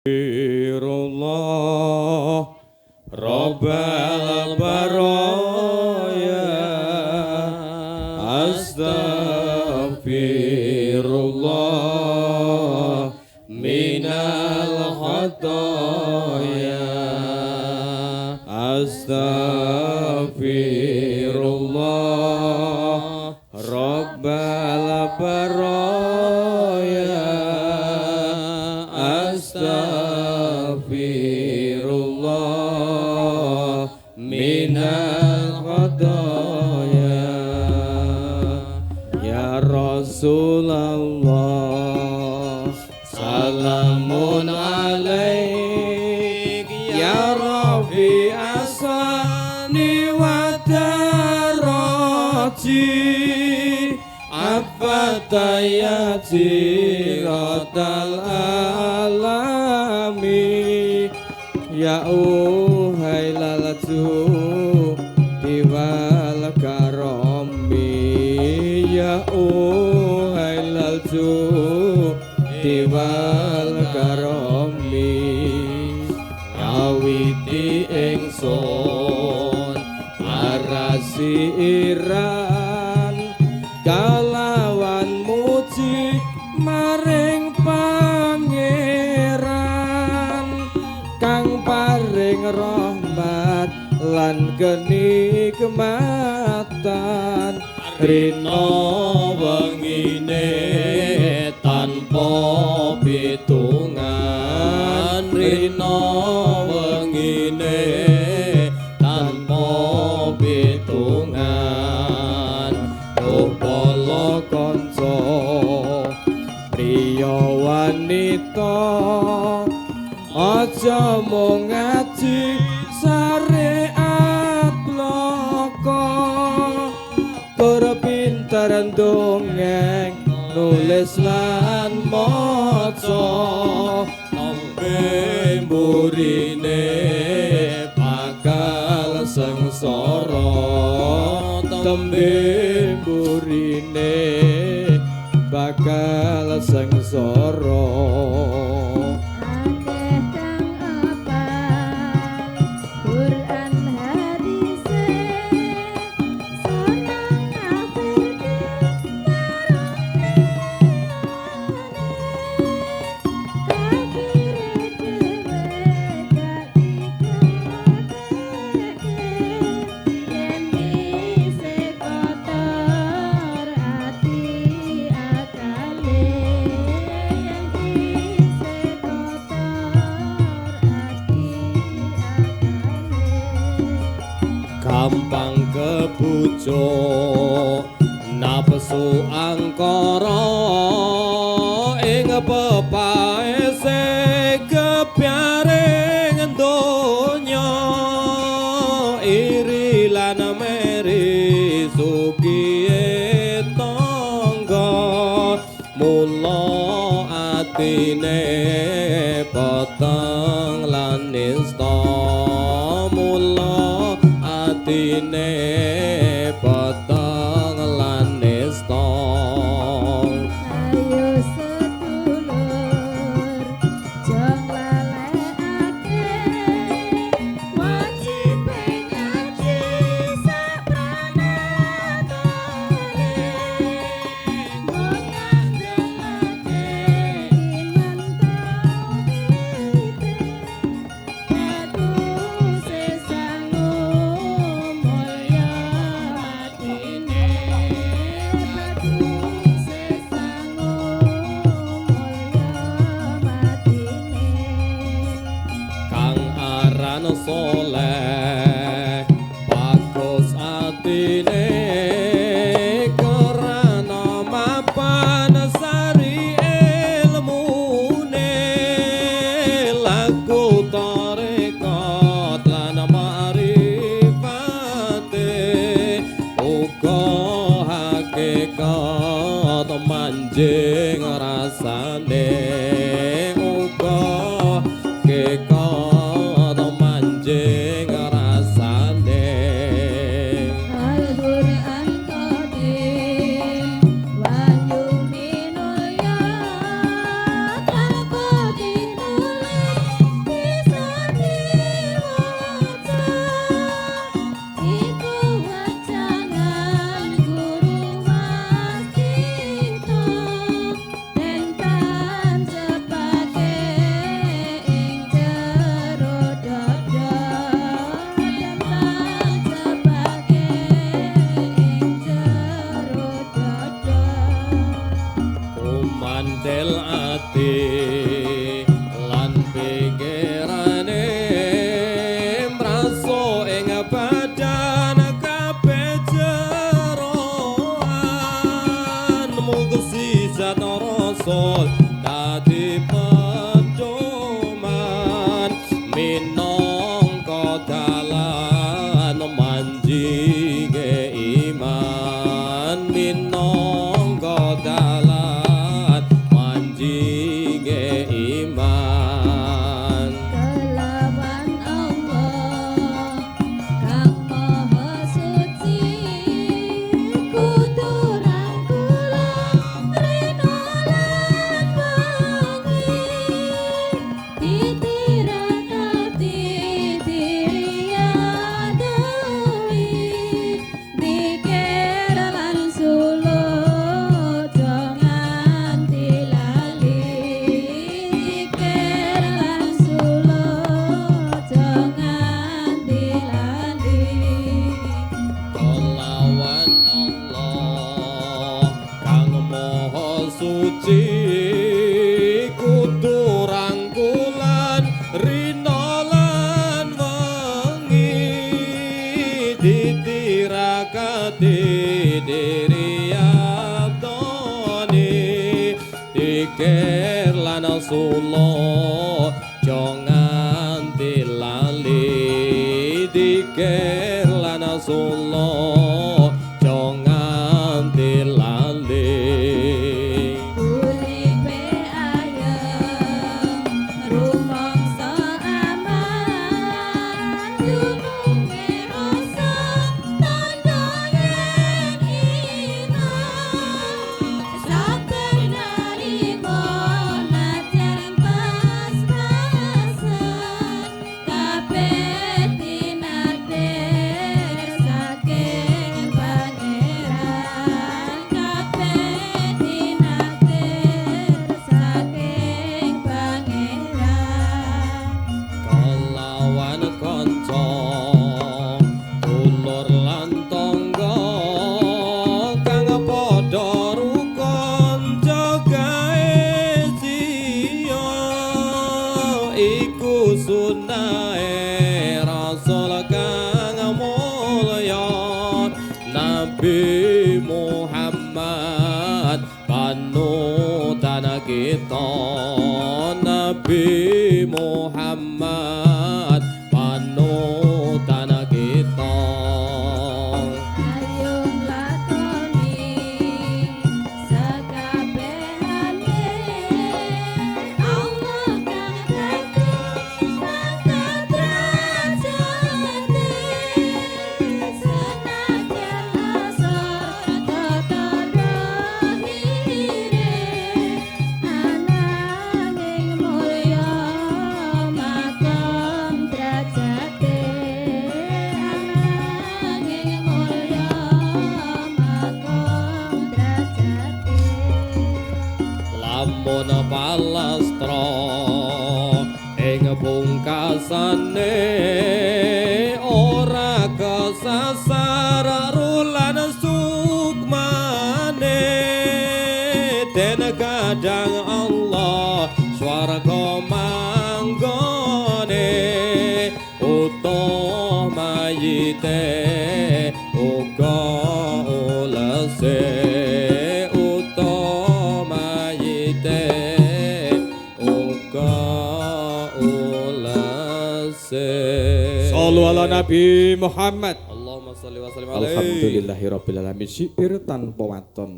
Astaghfirullah Rabbal baraya, astaghfirullah minal khataya, astaghfirullah Rabbal baraya, astaghfirullah minal khataya. Ya Rasulullah, salamun alaik, ya Rabbi asani wa daraji, afataya jiratal alami, ya uhailal diwal karami, ya uhailal diwal karami. Awiti ingsun arasi iran kalawan muji maring pangeran kang paring rahmat lan kenikmatan rina wengine tanpa pitungan, rina wengine tanpa pitungan. Oh bala kanca priya wanita, aja mung ngaji syariat blaka, tur pinter ndongeng nulis lan maca, tembe mburine bakal sengsara, tembe mburine bakal sengsara. Akeh kang apal Quran hadise, seneng ngafirke marang liyane, kafire dhewe gak digatekke, yen isih kotor ati akale, yen isih kotor ati akale. Gampang kebujuk nafsu angkara ing pepaese gebyaring donya, iri lan meri sugihe tangga, mula atine peteng lan nista, mula atine peteng lan nista. Ayo sedulur jong lalekake wajibe ngaji sapranatane, mung ngandhelake iman tauhide, paduse sangu mulya atine, paduse sangu mulya matine. Kang aran soleh bagus atine, krana mapan sari ilmune, lagu tarekat lan marifate, uga hakikat manjing rasane, uga hakikat manjing rasane. Al-Qur'an qadim wa yuminul ya tanpa ditulis ati diriyadoni dikir lan sula aja nganti lali dikir lan sula aja nganti lali. Uripe ayem rumangsa aman dununge rasa tandha yen iman saben nalika najan pas-pasan kabeh tinakdir saking Pangeran kabeh tinakdir saking Pangeran. Kelawan kanca dulur lan tangga kang padha rukun jagae siya iku sunahe Rasul kang mulya Nabi Muhammad panutan kita Nabi Muhammad panutan kita. Ayo nglakoni sekabehane Allah kang dadi pangkat derajate senajan asor tata lahire ananging mulya makom derajate ananging mulya makom derajate. Lamun palastra ing pungkasane ora kesasar rulan sukmane den kadang Allah swarga manggone utuh mayite uga ulese utuh mayite uga ulese. Sallu ala Nabi Muhammad. Allahumma sholli wa sallim alaihi. Alhamdulillahirabbil alamin. Syair tanpa waton.